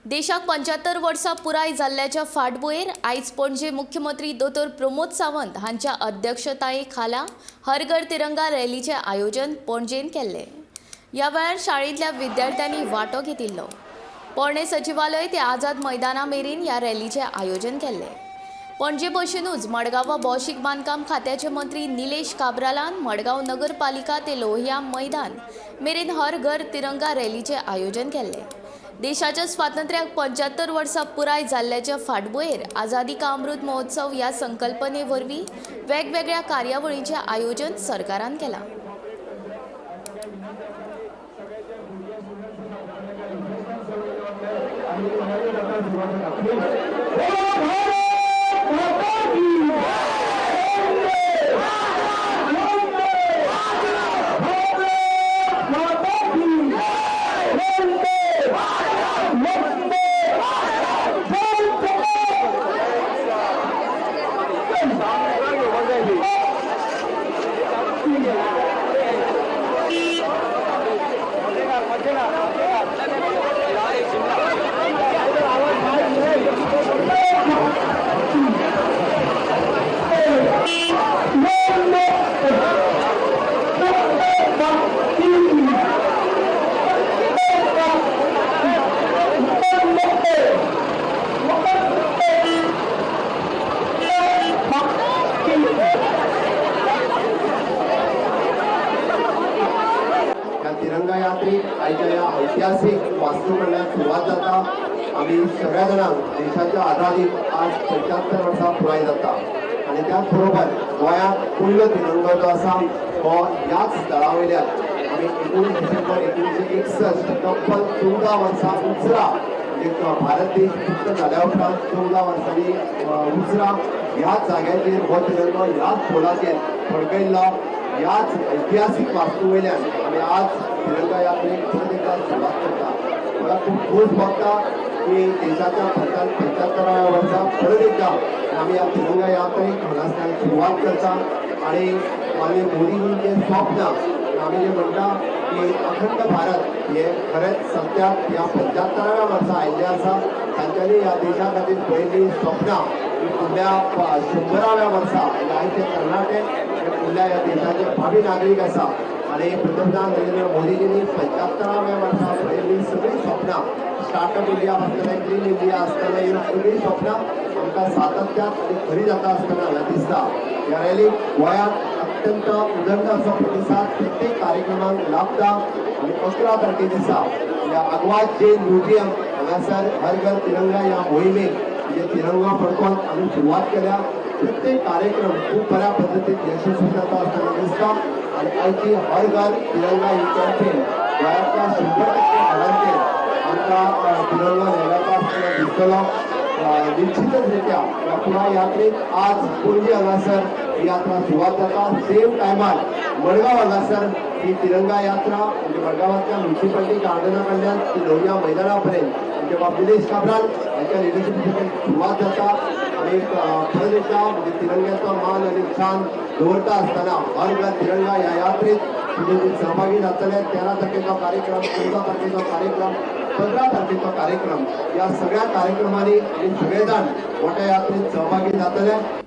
देशाक 75 वर्सां पुराय जाल्ल्याच्या फाटभुंयेर आयज पणजे मुख्यमंत्री दोतोर प्रमोद सावंत हांच्या अध्यक्षताये खाला हर घर तिरंगा रॅलीचें आयोजन पणजेन केल्लें. ह्या वेळार शाळेंतल्या विद्यार्थ्यांनी वांटो घेतिल्लो. पोरणें सचिवालय ते आझाद मैदाना मेरेन ह्या रॅलीचें आयोजन केल्लें. पणजे भशेनूच मडगांवां भौशीक बांदकाम खात्याचे मंत्री निलेश काब्रालान मडगांव नगरपालिका ते लोहिया मैदान मेरेन हर घर तिरंगा रॅलीचें आयोजन केल्लें. देशाच्या स्वातंत्र्याक 75 वर्सां पुराय जाल्ल्याच्या फाटभुंयेर आझादी का अमृत महोत्सव ह्या संकल्पने वरवीं वेगवेगळ्या कार्यावळींचें आयोजन सरकारान केलां. बोलो भारत माता की! वंदे भारत माता की! वंदे, वंदे! जय जवान! वंदे वंदे वंदे ह्या तिरंगा यात्रेक आयच्या ह्या ऐतिहासीक वास्तू कडल्यान सुरवात जाता. आमी सगळ्या जाणांक देशाच्या आझादीक आज 75 वर्सां पुराय जाता आनी त्याच बरोबर गोंयांत पयलो तिरंगो जो आसा हो ह्याच स्थळा वयल्यान आमी 19 डिसेंबर 1961, तब्बल 14 वर्सां उसरां, म्हणजे भारत देश मुक्त जाल्या उपरांत 14 वर्सांनी उसरां ह्याच जाग्याचेर हो तिरंगो ह्याच पोलाचेर फडकयल्लो. ह्याच ऐतिहासीक वास्तू वयल्यान आमी आज तिरंगा यात्रेक परत एकदा सुरवात करता. म्हाका खूब खोस भोगता की देशाच्या 75व्या वर्सा परत एकदा आमी ह्या तिरंगा यात्रेक हांगासर सुरवात करता आणि माननीय मोदीजींचे स्वप्न, आमी जे म्हणटा की अखंड भारत, हे खरेंच सत्यात ह्या 75व्या वर्सा आयिल्लें आसा. तांच्यांनी ह्या देशा खातीर पळयल्लीं स्वप्नां ही फुडल्या 100व्या वर्सा, म्हणजे आयचे तरणाटे हे फुडल्या ह्या देशाचे भावी नागरीक आसा आणि पंतप्रधान नरेंद्र मोदीजींनी 75व्या वर्सा पळयल्लीं सगळीं स्वप्नां, स्टार्टअप इंडिया आसतलें, ग्रीन इंडिया आसतलें, ही सगळीं स्वप्नां आमकां सातत्यात आनी खरी जाता आसतना हांगा दिसता. ह्या रॅलीक गोंयांत अत्यंत उदंड असो प्रतिसाद प्रत्येक कार्यक्रमाक लाभता आनी 11 तारखे दिसा ह्या आगवाद जैन म्युझियम हांगासर हर घर तिरंगा ह्या मोहिमेक, म्हणजे तिरंगा फडकोवन आमी सुरवात केल्या. प्रत्येक कार्यक्रम खूब बऱ्या पद्दतीन यशस्वी जाता आसतना दिसता आनी आयची हर घर तिरंगा ही कॅम्पेन गोंयांतल्या 100% घरांचेर आमकां तिरंगा लहराता आसतना दिसतलो. निश्चितच रित्या ह्या पुराय यात्रेक आज पणजी हांगासर ही यात्रा सुरवात जाता. सेम टायमार मडगांव हांगासर ही तिरंगा यात्रा, म्हणजे मडगांवांतल्या म्युन्सिपाल्टी गार्डना कडल्यान ती लोहिया मैदाना पर्यंत, म्हणजे बाब निलेश काब्राल हांच्या लिडरशिपीन सुरवात जाता आणि परत एकदा म्हणजे तिरंग्याचा मान आणि शान दवरता आसतना हर घर तिरंगा ह्या यात्रेत तुजे सहभागी जातले. 13 तारखेचो कार्यक्रम, 14 तारखेचो कार्यक्रम, 15 तारखेचो कार्यक्रम, या सगळ्या कार्यक्रमांनी आमी सगळे जाण मोठ्या यात्रेत सहभागी जातले.